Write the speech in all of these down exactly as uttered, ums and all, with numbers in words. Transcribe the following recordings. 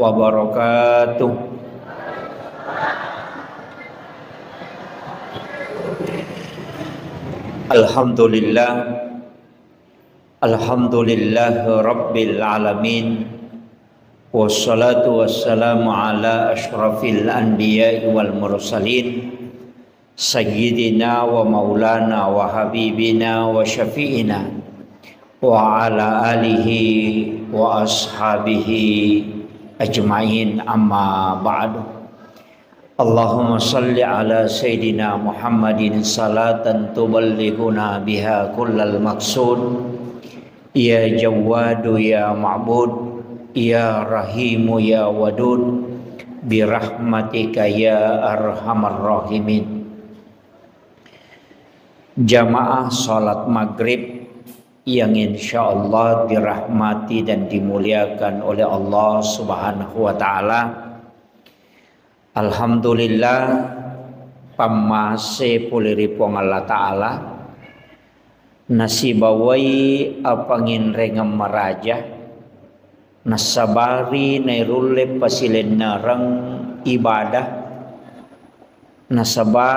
wabarakatuh. Alhamdulillah. Alhamdulillah Rabbil Alamin. Wassalatu wassalamu ala asyrafil anbiya'i wal mursalin. Sayyidina wa maulana wa habibina wa syafi'ina wa ala alihi wa ashabihi ajma'in, amma ba'du. Allahumma salli ala Sayyidina Muhammadin salatan tuballighuna biha kullal maqsud. Ya Jawwadu ya Ma'bud, ya Rahimu ya Wadud, birahmatika ya arhamar rahimin. Jamaah salat maghrib yang insyaallah dirahmati dan dimuliakan oleh Allah Subhanahu wa Ta'ala. Alhamdulillah, pammase pole ri Puang Allah Ta'ala, nasibawai apanginrengeng maraja, nassabari nairulle pasilennereng ibadah, nasaba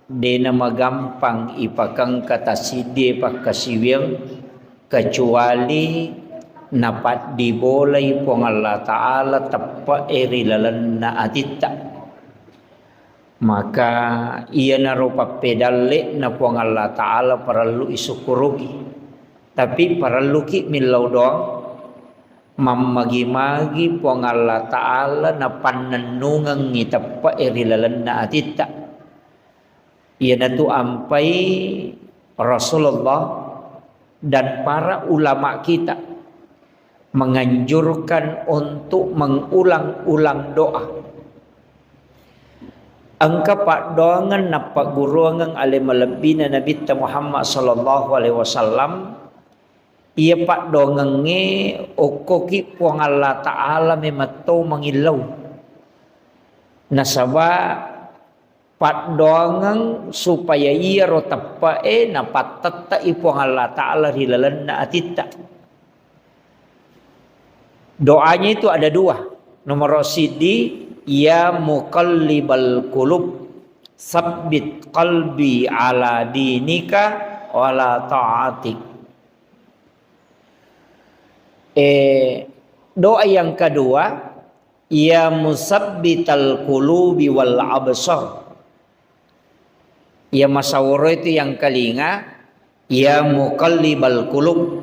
de namagampang ipakengka tassiddie pakkasiwiang, kecuali napaddibolai Puang Allah Ta'ala teppe'e ri lalenna atitta. Maka iyanaro pappedalle'na Puang Allah Ta'ala parellu isukkuruki. Tapi parelluki millau doang, mammagi-magi Puang Allah Ta'ala napannennungengngi teppe'e ri lalenna atitta. Iyanatu ampai Rasulullah dan para ulama kita menganjurkan untuk mengulang-ulang doa. Engka paddoangeng nappagguruangeng ale malebbina Nabitta Muhammad sallallahu alaihi wasallam, iya paddoangengnge okkoki Puang Allah Ta'ala memetto mangillau. Nasaba paddoangeng supaya iyaro teppe'e napattette'i Puang Allah Ta'ala ri lalenna atitta. Doanya itu ada dua. Nomor siddi, ya muqallibal qulub, sabbit qalbi ala dinika wala ta'atik. Eh, doa yang kedua, ya musabbital qulubi wal absar. Ya masaworo itu yang kelinga, ya muqallibal qulub,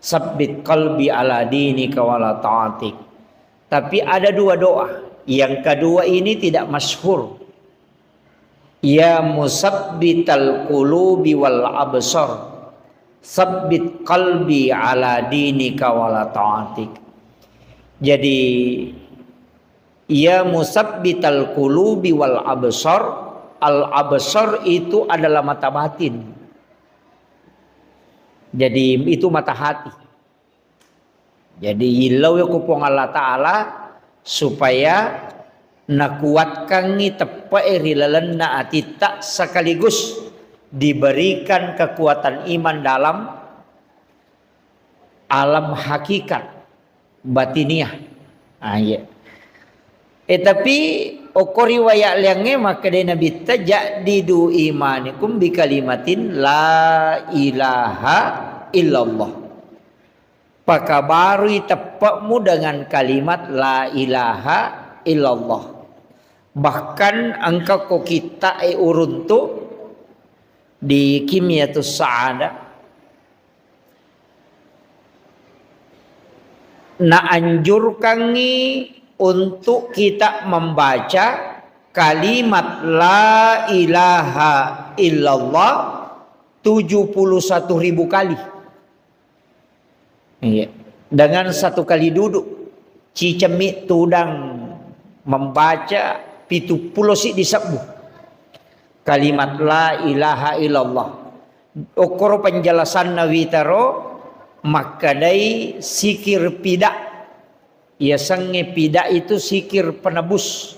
sabbit qalbi ala dinika wala ta'atik. Tapi ada dua doa. Yang kedua ini tidak masyhur. Ya musabbital qulubi wal absar, sabbit qalbi ala dinika wala ta'atik. Jadi, ya musabbital qulubi wal absar, al absar itu adalah mata batin. Jadi, itu mata hati. Jadi, illau ko Puang Allah Ta'ala supaya nakuatkangngi teppe'e ri lalenna atitta, sekaligus diberikan kekuatan iman dalam alam hakikat batiniah. Ah, iya. Eh, tapi okko riwayat liangnge makkeda Nabitta, "Jaddidu imanikum bi kalimatin la ilaha illallah." Pakabarui teppe'mu dengan kalimat la ilaha illallah. Bahkan engka ko kitta'e uruntu di Kimyatus Sa'adah, naanjurkangngi untuk kita membaca kalimat la ilaha illallah tujuh puluh satu ribu kali. Iya. Dengan satu kali duduk, cicemmi tudang membaca pitu pulo siddi sebbu kalimat la ilaha illallah. Okkoro penjelasanna witaro makkedai sikir pida. Yasengnge pida itu sikir penebus.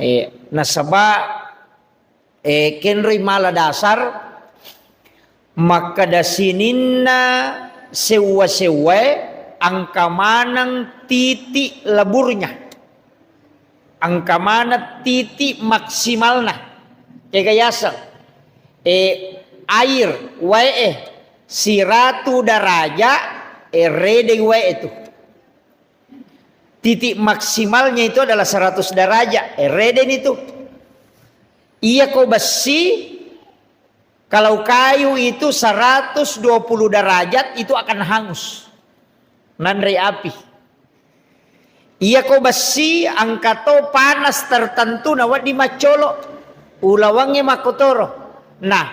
Eh, nasaba, eh, kenroi mala dasar makkeda sininna sewwa-sewwae Engka maneng titik leburnya. Engka maneng titik maksimalna. Kega yaseng. Eh, air, wae, eh, siratu daraja, eh, redeng wae tu. Titik maksimalnya itu adalah seratus derajat, eh, redeng itu. Iya ko bessi, kalau kayu itu seratus dua puluh derajat, itu akan hangus. Nanre api. Iya ko bessi, engka to panas tertentu na wedding maccolo. Ulawangnge makkotoro. Nah,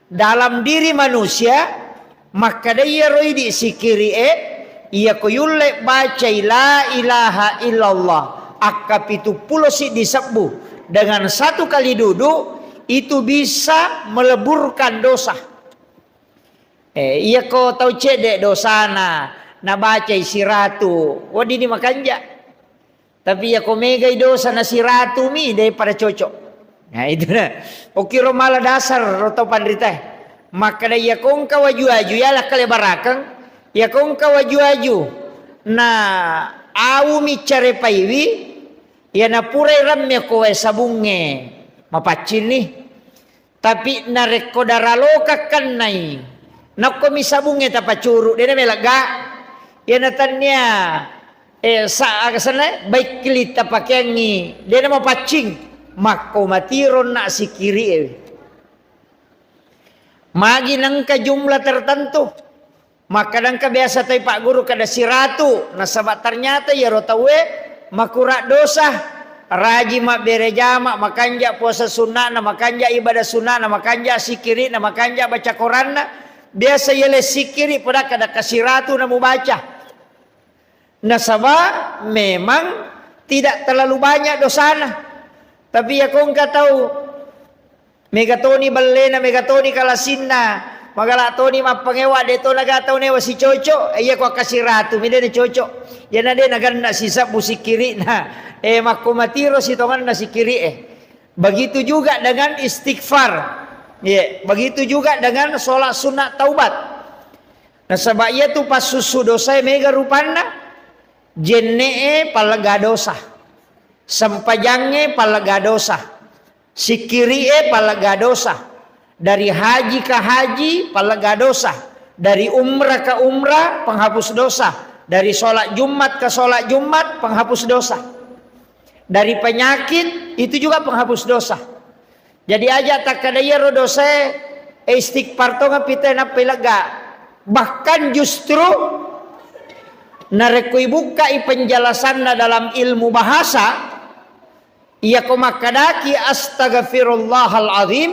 dalam diri manusia, makkeda iyaro idi sikiri'e, iya ko yulle bacai la ilaha illallah, akka pitu pulo siddi sebbu dengan satu kali duduk, itu bisa meleburkan dosa. Eh, iya ko tau cedde dosana, nabacai siratu, weddinni makanja. Tapi iya ko megai dosa na siratu mi, de pada cocok. Nah, itu na. Okiro mala dasar ro tau panritae. Makkeda iya ko engka waju-waju, iya lakkale barakeng, iya ko engka waju-waju, na awu mi carepaiwi, iya napurai remme ko wae sabungnge, mapaccing ni. Tapi narekko daraloka kennai, nakko mi sabungnge tapacuru, dena melegga. Iya natannia, eh, sa-, aga senna, baik kili tapakeangngi, dena mapaccing, makko matiro na sikiri'e. Magi nengka jumlah tertentu. Makkadangka biasa toi Pak Guru kada siratu, nasaba ternyata iyaro tauwe makura dosa. Raji mabbere jama, makanja puasa sunnana, makanja ibadah sunnana, makanja sikiri'na, makanja baca Koranna. Biasa yele sikiri pada kada kasiratu na mubaca. Nasaba memang tidak terlalu banyak dosana. Tapi ya kongka tau Mega toni bellena, mega toni kalasinna, magala toni mappangewa, de to naga tau newa sicoco, iya ko akkasiratu mi de na coco. Iyana de naganna sisebbu sikiri'na, eh, makko matiro sitongenna sikiri'e. Begitu juga dengan istighfar. Ye, begitu juga dengan sholat sunat taubat. Nasaba iya tu passussu dosae mega rupanna, jenne'e pallega dosa, sempajangnge pallega dosa. Sikkiri'e pallega dosa. Dari haji ka haji pallega dosa. Dari umrah ka umrah penghapus dosa. Dari sholat Jumat ka sholat Jumat penghapus dosa. Dari penyakit itu juga penghapus dosa. Jadi aja takkada iyaro dosae, eh, istighfar tongeng pite nappai lega. Bahkan justru narekko ibukkai penjelasanna dalam ilmu bahasa, iya ko makkadaki astaghfirullahal azim,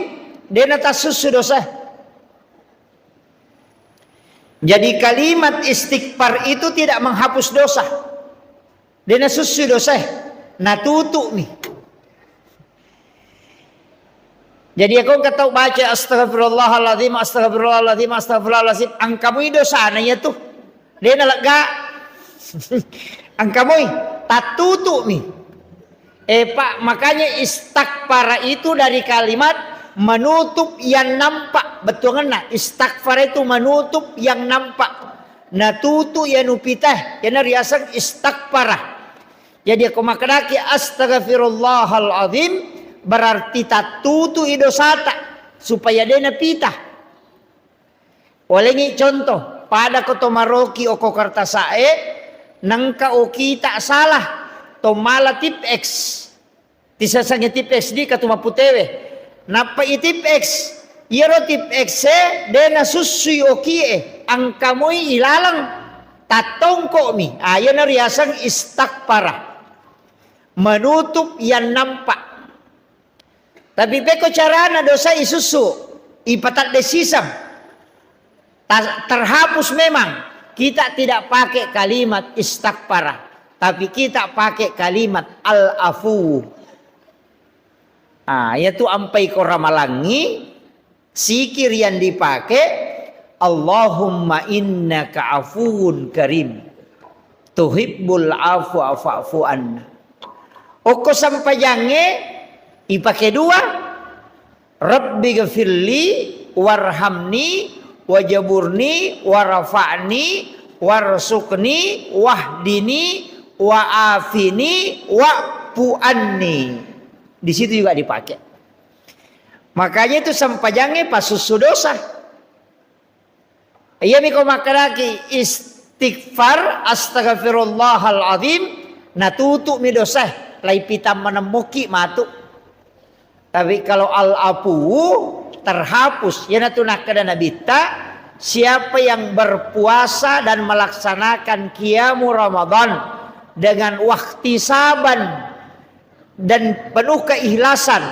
dena tassussu dosa. Jadi kalimat istighfar itu tidak menghapus dosa. Dena sussu dosa, natutu'mi. Jadi, iya ko engka tau baca, "Astagfirullahaladzim, astagfirullahaladzim, astagfirullahaladzim," engka mui dosana iya tu. Dena lega. Engka mui, tattutu'mi. Eh, Pak, makanya istakfara itu dari kalimat menutup yang nampak. Bettuangenna, istakfara itu menutup yang nampak. Natutu iya nupitae, iyana riaseng istakfara. Jadi, ko makkedaki, "Astagfirullahaladzim," berarti tattutu i dosata, supaya de napita. Walengngi contoh, pada ko to maroki okko kertasa'e, nengka okita salah, to mala tip X. Tisasangnge tip X di katu mapputewe. Nappa i tip X, iyaro tip X e de nasussui okie, engka moi ilaleng, tattongko'mi. Ah, iyana riaseng istakfara. Menutup yang nampak. Tapi pekko carana dosa isussu, ipatadde siseng. Ta-, terhapus memang. Kita tidak pakai kalimat istakfara, tapi kita pakai kalimat al-afu. Ah, yaitu ampai ko ramalangi, sikir yang dipakai, "Allahumma innaka afuwun karim, tuhibbul afwa fa'fu anna." Okko sempajangnge ipake dua, "Rabbighfirli warhamni wajaburni warfa'ni Warzuqni, wahdini, wa'afini, wa'fu anni. Di situ juga dipakai. Makanya itu sempajangnya pasussu dosa. Iyami ko makkedaki istighfar, astaghfirullahal azim, natutu'mi dosae, laipitang manemmuki matu. Tapi kalau al-afu, terhapus. Iyanatu nakkeda Nabitta, siapa yang berpuasa dan melaksanakan qiyamu Ramadan dengan wahtisaban dan penuh keikhlasan,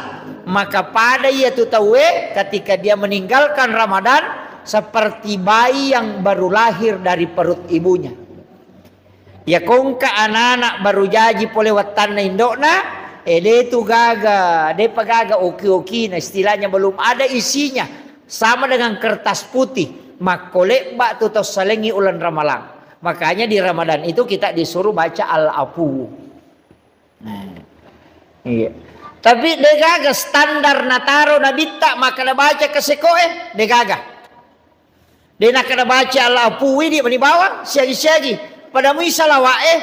maka pada iyatu tauwe ketika dia meninggalkan Ramadan seperti bayi yang baru lahir dari perut ibunya. Iya kongka anak-anak baru jaji pole wettanna indokna, eh, de tu gaga, depa gaga oki-okina, istilahnya belum ada isinya, sama dengan kertas putih, makko lebba tu tau salengi ulan Ramalang. Makanya di Ramadan itu kita disuruh baca al-afu. Nah, iya. Tapi degaga standar nataro Nabitta makkeda baca kasekoe, degaga. De nakkeda baca al-afu, idi mani bawang, siagi-siagi. Pada mui salawa'e,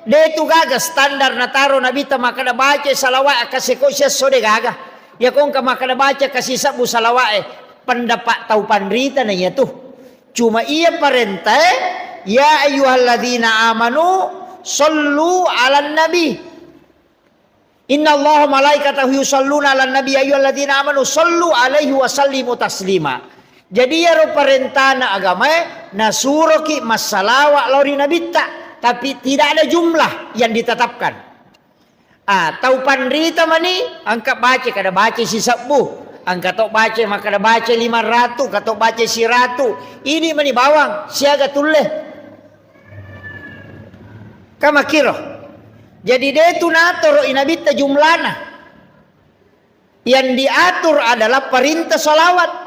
de tu gaga standar nataro Nabitta makkeda baca salawa'e kaseko siesso, degaga. Iya kongka makkeda baca kasisebbu salawa'e, pendapat tau panrita na iya tu. Cuma iya parentae, ya ayyuhalladzina amanu sallu ala nabi. Innallaha malaikatahu yusalluna ala nabi, ya ayyuhalladzina amanu sallu alaihi wa sallimu taslima. Jadi iyaro parentana agamae nasuroki massalawa lao ri nabitta, tapi tidak ada jumlah yang ditetapkan. Ah, tau panrita mani, engka baca kada baca sisebbu, engka to baca makkada baca lima ratu, engka to baca siratu. Ini mani bawang, siaga tulle. Kamakiro. Jadi de tu natoro i nabitta jumlana. Yang diatur adalah perintah salawat.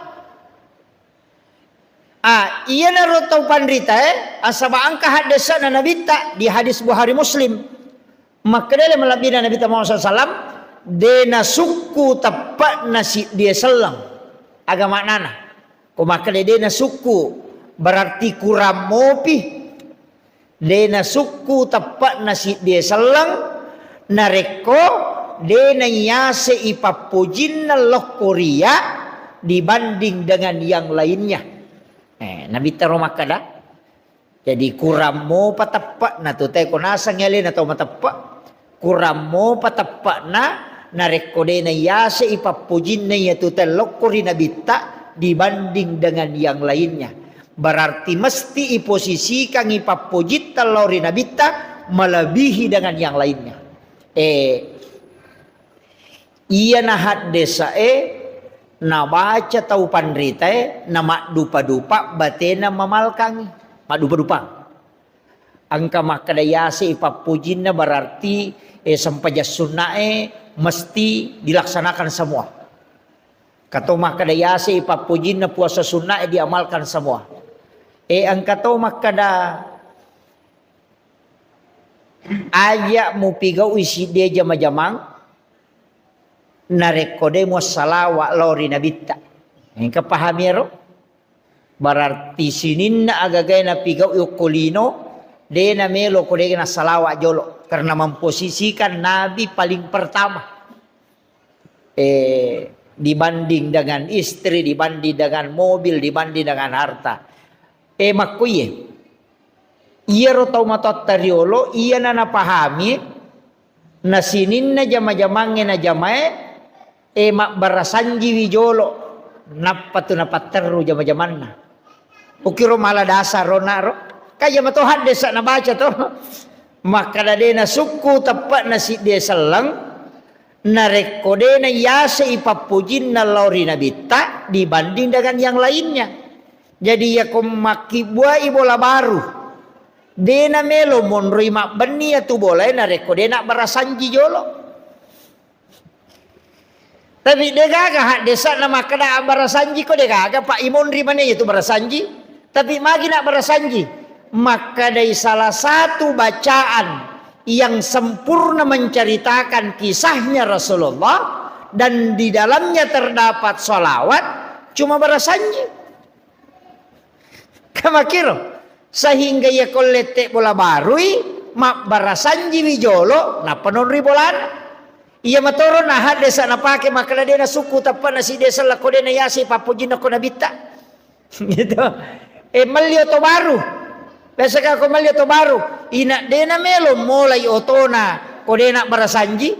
Ah, iyanaro tau panritae, asaba engka haddesana nabitta di hadis Bukhari Muslim. Makkedele malebbina Nabitta Muhammad sallallahu alaihi wasallam, de nasukku teppe'na siddie selleng. Aga maknana? Ko makkeda de nasukku, berarti kurang mopi. De nasukku teppe'na siddie selleng, narekko de naiyase i pappojinna lokko ria dibanding dengan yang lainnya. Eh, Nabitta ro makkeda, jadi kurang mopa teppe'na tu, te ko naseng alena tau mateppe', kurang mopa teppe'na narekko de naiyase i pappojinna iyatu te lokko ri nabitta dibanding dengan yang lainnya. Berarti mesti iposisikan i pappojitta lao ri nabitta melebihi dengan yang lainnya. Eh, Iyana haddese'e nabaca tau panritae, namaddupa-dupa batena mamalkangngi. Maddupa-dupang. Engka makkeda yase i pappojinna, berarti, eh, sempajang sunna'e mesti dilaksanakan semua. Kato makkeda yase i pappojinna, puasa sunna'e diamalkan semua. Eh, engka to makkeda aja mupigau'i sidde jama-jamang, narekko de muassalawa lao ri nabitta. Engka pahami ero? Berarti sininna agagae napigau'i okko lino, de namelo ko de nassalawa jolo, karena memposisikan Nabi paling pertama. Eh, dibanding dengan istri, dibanding dengan mobil, dibanding dengan harta. Eh, makkuye. Iyaro tau matoatta riolo, iyana napahami, na sininna jama-jamangnge najamae, e, mabbarasanjiwi jolo, nappa tu napatterru jama-jamanna. Ukiro mala dasar ro naro. Kajama to haddesa nabaca to. Makkada de nasukku teppe'na sidde selleng, narekko de naiyasei pappojinna lao ri nabitta dibanding dengan yang lainnya. Jadi, yako makkibbuai bola baru, de namelo monroi mabbenni iyatu bolae narekko de nabbarasanji jolo. Tapi de gaga haddesa'na makkeda abbarasanji ko, de gaga, pa imonri mane iyatu barasanji. Tapi magi nabbarasanji? Makkedai salah satu bacaan yang sempurna menceritakan kisahnya Rasulullah dan di dalamnya terdapat salawat, cuma barasanji. Kamakiro. Sehingga iya ko lette bola barui, mabbarasanjiwi jolo, nappa nonroi bolana. Iya matoro na haddesa napake makkeda de nasukku teppe'na sidesa lakko de nayasei pappojinna ko nabitta. Gitu. Eh, melli oto baru. Biasa ka ko melli oto baru, ina de namelo molai otona ko de nabbarasanji.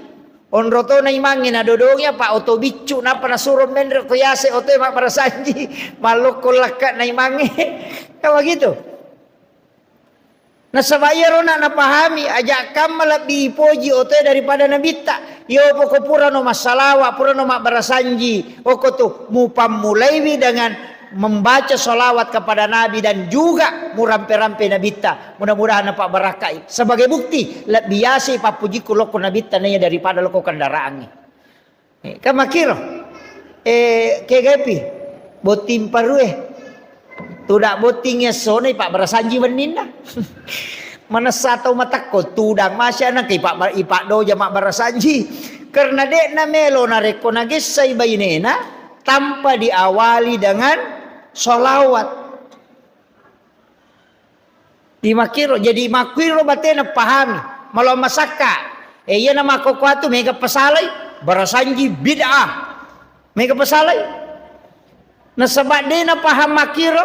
Onro to naimangnge nadodongi apa oto biccu, nappa nasuro menre ko yase oto e mabbarasanji, mallokko lakka naimangnge. Kan begitu. Nasaba iyaro na napahami, aja kamma lebbi ipoji oto e daripada nabitta. Iyo poko purano massalawa, purano mabbarasanji, oko tu mupammulaiwi dengan membaca salawat kepada Nabi dan juga murampe-rampe nabitta. Mudah-mudahan napabbarakkai. Sebagai bukti, lebbi yasei pappujikku lokko nabitta naiya daripada lokko kendaraangnge. Eh, kan makkiro. Eh, kegepi. Botting parue. Tudak botting essona ipabbarasanji wenninna. Manessa tau matakko, tudang masya nangka ipa-, ipaddoja mabbarasanji. Karena de'na melo narekko nagessai bainena tanpa diawali dengan sholawat. Di makkiro, jadi makkiro batena pahami. Malo masakka. Eh, iyana makkokkoe tu mega pasalai, barasanji bid'ah. Mega pasalai. Nasaba de napaham makkiro,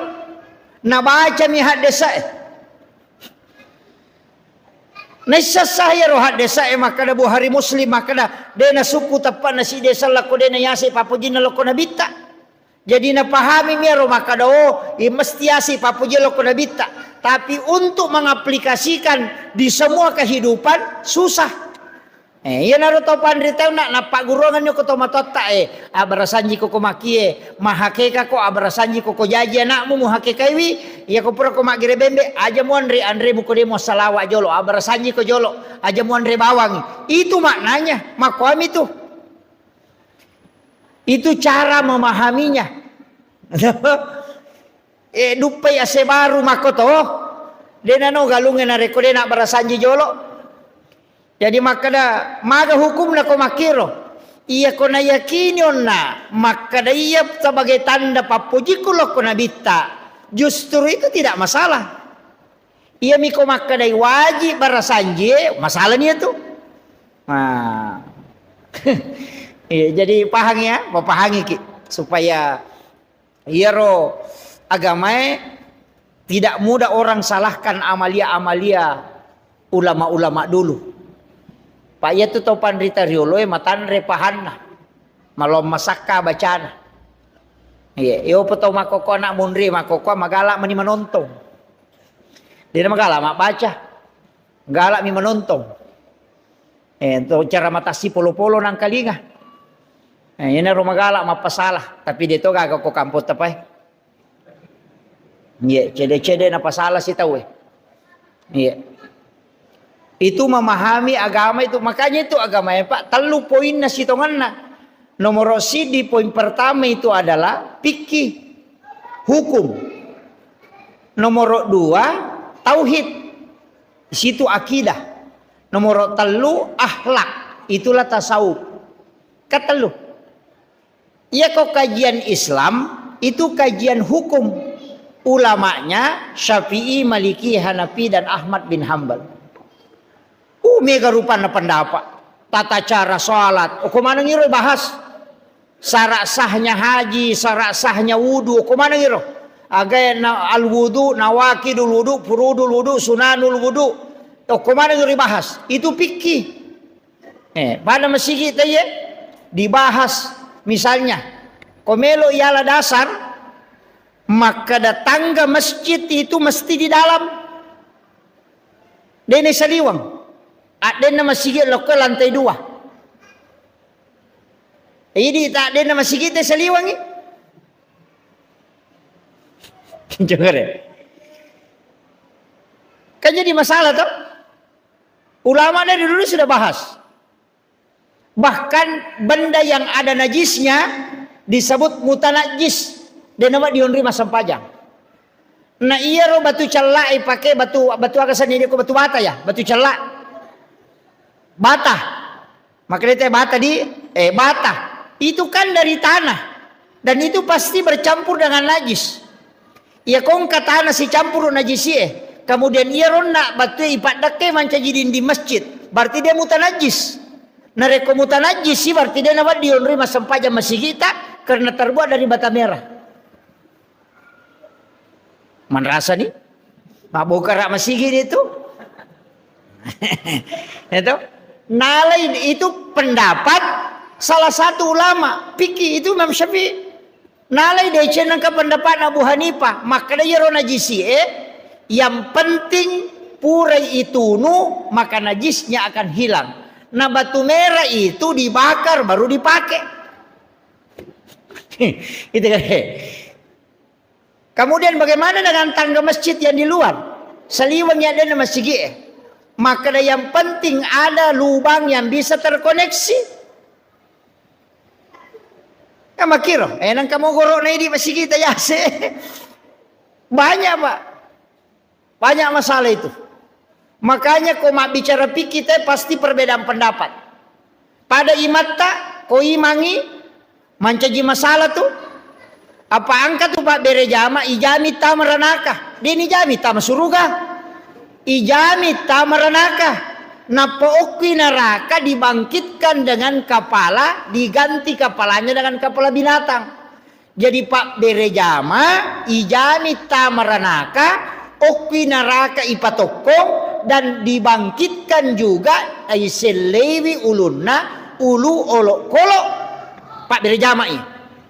nabacami haddesae. Naissessa iyaro haddesae makkeda Bukhari Muslim makkeda, de nasukku teppe'na sidesa lakko de nayase papojinna lokko nabitta. Jadi napahami miyaro makkeda, oh, i mesti yase papojinna lokko nabitta. Tapi untuk mengaplikasikan di semua kehidupan susah. Eh, iyanaro to panritauna nappagguruangenni ko to matoatta, eh, abbarasanji ko ko makie, mahakeka ko abbarasanji ko ko jaji anakmu muhakekaiwi, iya ko pura ko maggere bembe, aja muanre anremu ko de muassalawa jolo, abbarasanji ko jolo, aja muanre bawang. Itu maknanya, makkuami tu. Itu cara memahaminya. Eh, duppai ase baru makko to. De nano galungnge narekko de nabbarasanji jolo. Jadi makkeda, maga hukumna ko makkiro? Iya ko nayakini onna makkeda iya sebagai tanda pappojikku lokko nabitta, justru itu tidak masalah. Iyami ko makkedai wajib barasanji, masalahni itu. Nah. Iya, jadi pahang ya, papahangiki supaya iyaro agamae tidak mudah orang salahkan amalia-amalia ulama-ulama dulu. Pak, iya tu tau panrita rioloe matanre pahanna, malong masakka bacana. Iya, iyo pe tau makkokko anak munri makkokko magala mani manontong. Dia magala mabbaca. Galami manontong. Eh, to cara matasi polo-polo nangkalinga. Eh, iyanaro magala mappasala, tapi de to gaga ko kampong tapai. Iya, cede-cede napasala si tau e. Iya. Itu memahami agama itu, makanya itu agama ya, Pak, tellu poinna sitongenna. Nomor sidi poin pertama itu adalah fikih, hukum. Nomor dua, tauhid. Di situ akidah. Nomor tellu, akhlak. Itulah tasawuf. Ketellu. Iya ko kajian Islam, itu kajian hukum. Ulamanya Syafi'i, Maliki, Hanafi, dan Ahmad bin Hambal. Uh, mega rupanna pendapat. Tata cara salat. Oh, ko maneng iro bahas. Syarat sahnya haji, syarat sahnya wudu, ko maneng iro? Aga na al-wudu, nawakidul wudu, furudul wudu, sunanul wudu. Oh, ko maneng iro bahas? Itu fikih. Eh, pada masigi taiye dibahas, misalnya, ko melo iala dasar, makkeda tangga masjid itu mesti di dalam. Dene saliwang. Addenna masigi lokko lantai dua. Idi ta addenna masigi te saliwangi. Jogare. Kan jadi masalah toh. Ulama dari dulu sudah bahas. Bahkan benda yang ada najisnya disebut mutanajis. De nawa dionri massempajang. Na iyaro batu cella ipake batu, batu aga senni ko batu bata ya, batu cella. Bata. Makanya teh bata di, eh, bata. Itu kan dari tanah. Dan itu pasti bercampur dengan najis. Iya kongka tana sicampuru najisi e, kemudian iya ronna battue ipaddekke mancaji dinding masjid, berarti dia mutanajjis. Narekko mutanajjis i, berarti dia nawedding yonroi massempajang masigita karena terbuat dari bata merah. Manrasa ni? Mabbokara masigi ni tu. Itu. Nalai itu pendapat salah satu ulama fikih itu Imam Syafi'i. Nalai deceng nengka pendapatna Abu Hanifah, makkeda iyaro najisi e, yang penting purai itunu, maka najisnya akan hilang. Nah, batu merah itu dibakar baru dipakai. Itu kan. Kemudian bagaimana dengan tangga masjid yang di luar? Saliweng ya dena masigi e. Makkeda yang penting ada lubang yang bisa terkoneksi. Ya, makiro, eh, nang kamu goro na idi masigi ta yase. Banyak, Pak. Banyak masalah itu. Makanya ko mabbicara fikih te pasti perbedaan pendapat. Pada imatta, ko imangi, mancaji masalah tu. Apa engka tu pabbere jama, ijami tama ranaka. Deni jami tama suruga. Ijami tama ranaka. Nappa okkui naraka dibangkitkan dengan kepala, diganti kepalanya dengan kepala binatang. Jadi, pabbere jama, ijami tama ranaka, okkui naraka ipatokkong, dan dibangkitkan juga, aiselleiwi ulunna, ulu olokkolok. Pabbere jamai.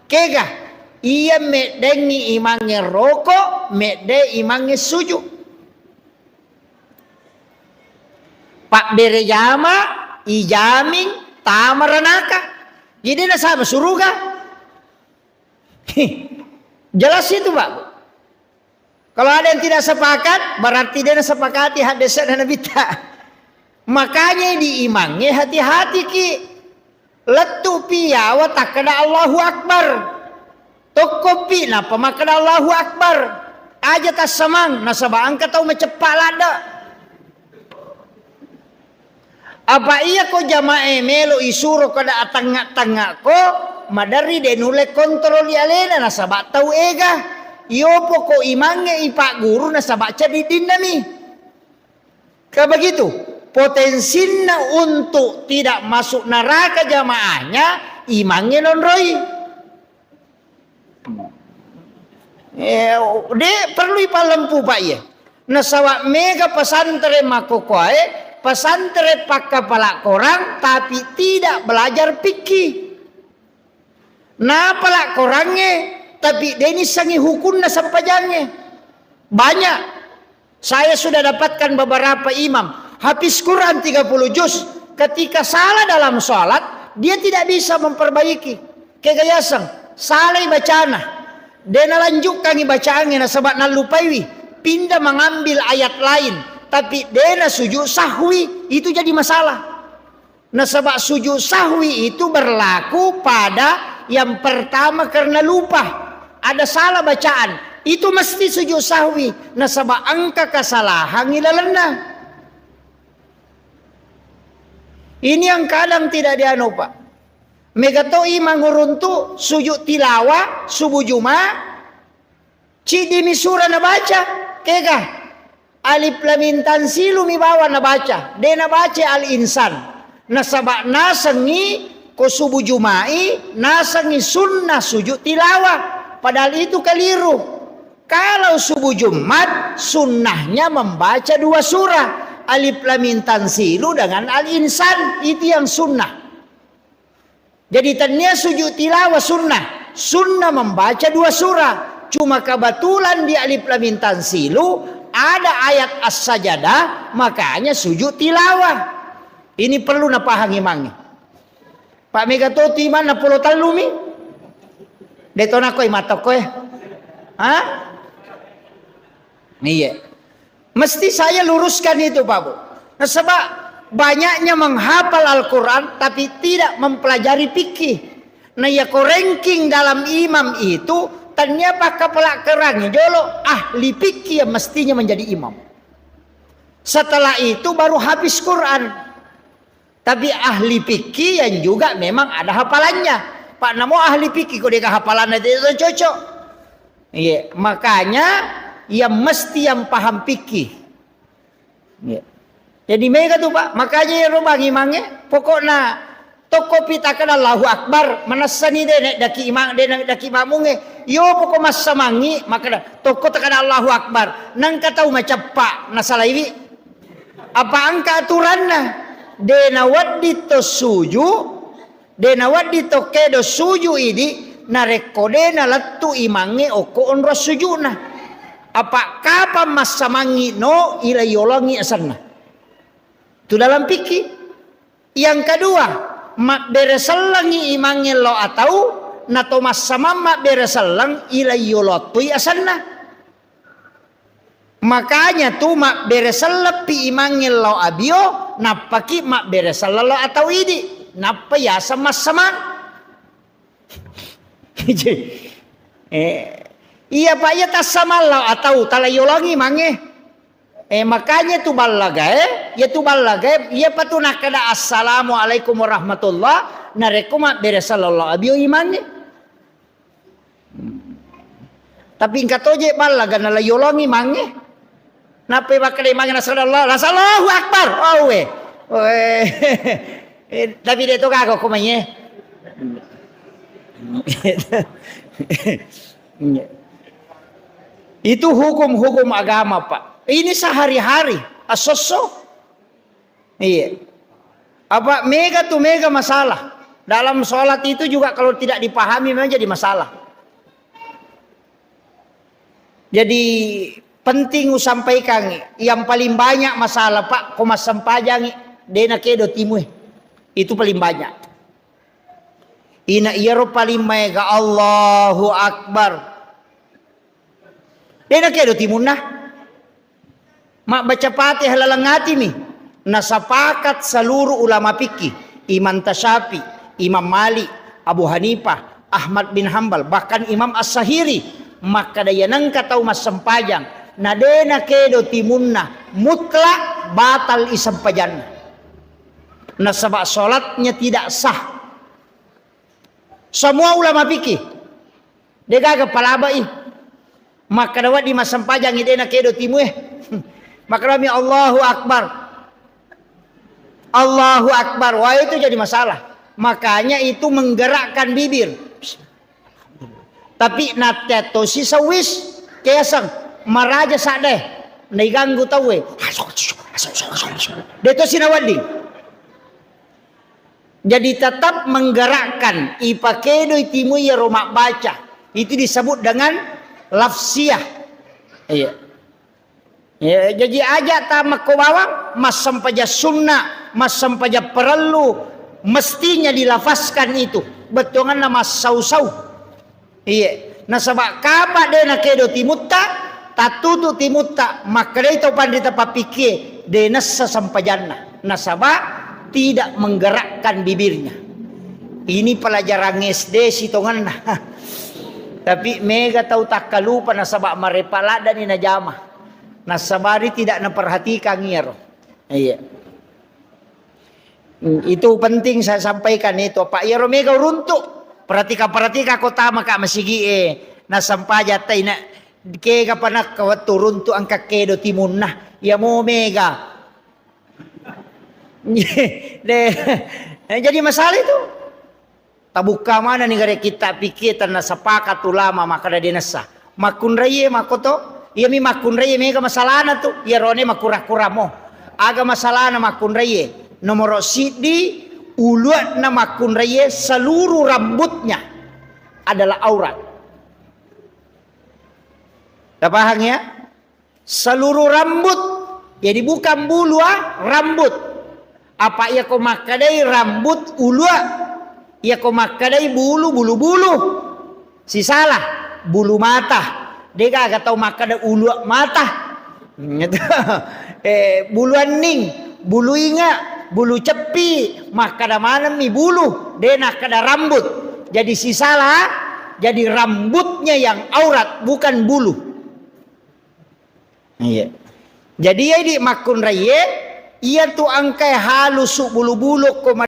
Kega? Iya meddengngi imangnge roko, medde imangnge suju. Pabbere jama, ijaming, tama ranaka. Jadi nasaba suruga. Jelas itu, Pak. Kalau ada yang tidak sepakat, berarti dia sepakati hadis dan Nabi ta. Makanya di imangnge hati-hati ki. Lettu pi yawa takkeda Allahu Akbar. Tokko pi nappa makkeda Allahu Akbar. Aja tassamang, nasaba engka tau maceppa ladde. Apa iya ko jamae melo isuro kada atangnga-tangnga ko, maderri de nulle kontroli alena nasaba tau ega. Iyopo ko imangnge ipagguru nasaba ceddiddinna mi. Ka begitu, potensinna untuk tidak masuk neraka jamaahnya, imangnge nonroi. Eh, de perlu ipallempu, Pak, iya. Nasaba mega pesantren makkokkoe, pesantren pakkapala korang, tapi tidak belajar fikih. Napala korangnge, tapi de nissengi hukunna sempajangnge. Banyak. Saya sudah dapatkan beberapa imam, hafiz Quran tiga puluh juz, ketika salah dalam sholat, dia tidak bisa memperbaiki. Kega yaseng, salai bacana. De nalanjukkangi bacaangnge nasaba nallupaiwi, pindah mengambil ayat lain, tapi de nasujud sahwi, itu jadi masalah. Nasaba sujud sahwi itu berlaku pada yang pertama karena lupa. Ada salah bacaan. Itu mesti sujud sahwi. Nasaba engka kesalahan ilalenna. Ini yang kadang tidak dianu, Pak. Mega to imang uruntu sujud tilawah, subuh Jumat, Ciddimi sura nabaca, kega? Alif Lam Mim Tanzilu mi bawang nabaca, de nabaca Al Insan. Nasaba nasengngi ko subuh Juma'i, nasengngi sunnah sujud tilawah. Padahal itu keliru. Kalau subuh Jumat, sunnahnya membaca dua surah, Alif Lam Mim Tanzilu dengan Al Insan. Itu yang sunnah. Jadi tennia sujud tilawah sunnah. Sunnah membaca dua surah. Cuma kebetulan di Alif Lam Mim Tanzilu ada ayat As-Sajadah, makanya sujud tilawah. Ini perlu napahang imangnge. Pak mega to tu imanna polo tellumi. De to nako imatokko e. Hah? Iya. Mesti saya luruskan itu, Pak Bu. Nasaba banyaknya menghafal Al-Quran tapi tidak mempelajari fikih. Nah, iya ko ranking dalam imam itu, tania pakkapala kerangi jolo ahli fikih yang mestinya menjadi imam. Setelah itu baru habis Quran. Tapi ahli fikih yang juga memang ada hafalannya. Pak, namo ahli fikih kok dia hafalannya tidak cocok. Iya, makanya yang mesti yang paham fikih. Iya. Jadi mega tu, Pak. Makanya ya robangi mange, pokokna tokko pita kada Allahu Akbar, manessani de nek daki imang, de nek daki makmunge. Yo pokok massamangi, makada tokko takada Allahu Akbar. Nangka tau maceppa, nasalaiwi. Apa engka aturanna? De nawedding to suju, de nawedding to kedo suju idi, narekko de nalettu imangnge okko onro sujuna. Apa kapang massamangngi no, ila yolongi asenna. Tu dalam fikih. Yang kedua, mabbere sellengi imangnge lo atau nato massamang mabbere selleng, ila yolottui asenna. Makanya tu mabbere selleppi imangnge lao abio, nappaki mabbere selleng lao atau idi, nappa yaseng massamang. Eh, iya, Pak, iya tassamang lao atau tala yolongi mange. Eh, makanya tu ballagae, iya tu ballagae, iya patu nakkada assalamualaikum warahmatullah, narekko mabbere selleng lao abio imangnge. Tapi engka toje ballaga nala yolongi mange. Nappai makkeda mange nasala Allah, nasala Allahu Akbar. Oh, we. We. Eh, tapi de to gaga ko mai, eh. Itu hukum-hukum agama, Pak. Ini sehari-hari, asosso. Iya. Apa mega tu mega masalah. Dalam sholat itu juga kalau tidak dipahami memang jadi masalah. Jadi penting usampaikan yang paling banyak masalah, Pak, ko massempajangi dena kedo timue. Itu paling banyak. Ina iyaro paling maega Allahu Akbar. Dena kedo timunna. Mabbaca Fatihah laleng atimi. Nasapakat seluruh ulama fikih, Imam Tasyafi, Imam Malik, Abu Hanifah, Ahmad bin Hambal, bahkan Imam As-Sahiri makkada, iya nengka tau massempajang na de nakedo timunna, mutlak batal isempajanna. Nasaba salatnya tidak sah. Semua ulama fikih. Degaga palabai. Makkada wedding massempajangi de nakedo timue. Makkadami Allahu Akbar. Allahu Akbar. Wah, itu jadi masalah. Makanya itu menggerakkan bibir. Tapi natte tosi sawis kesang maraja sadde naiganggu tauwe. De tosi nawedding. Jadi tetap menggerakkan, ipakedoi timu iyaro mabbaca. Itu disebut dengan lafsiyah. Iya. Ya, jadi aja ta makko bawang, massempajang sunnah, massempajang parellu, mestinya dilafazkan itu. Bettuanganna massau-sau. Iya, nasaba kapa de nakedo timutta, tattutu timutta, makkedai tau panrita pappikkie, de nessa sempajanna. Nasaba tidak menggerakkan bibirnya. Ini pelajaran S D sitongenna. Tapi mega tau takkalupa nasaba marepa laddani najama. Nasabari tidak naperhatikan iyaro. Iya. Hmm, itu penting saya sampaikan itu, Pak. Iyaro mega uruntuk. Perhatikan, perhatikan kota maka masigi e. Nasampaja taina kega panakka wettu uruntuk angka kedo timunna. Iya mo mega. De, jadi masalah itu. Tabukka manenni gare kitta pikie tenna sepakat ulama makkeda de nessa. Makkunraie makkoto, iyami makkunraie mega masalahna tu, iyarone makurang-kurang mo. Aga masalahna makkunraie? Nomoro siddi, uluanna makkunraie seluruh rambutnya adalah aurat. Tapahang ya? Seluruh rambut. Jadi bukan bulu, ah, rambut. Apa iya ko makkadai rambut ulu, ah? Iya ko makkadai bulu, bulu-bulu. Sisala, bulu mata. Degaga tau makkada ulu mata. Gitu. Eh, bulu anning, bulu inga, bulu ceppi, makkada manemmi bulu, de nakkada rambut. Jadi sisala, jadi rambutnya yang aurat, bukan bulu. Iya. Jadi, iya idi makkunraie, iya tu engkae halusu bulu-bulu ko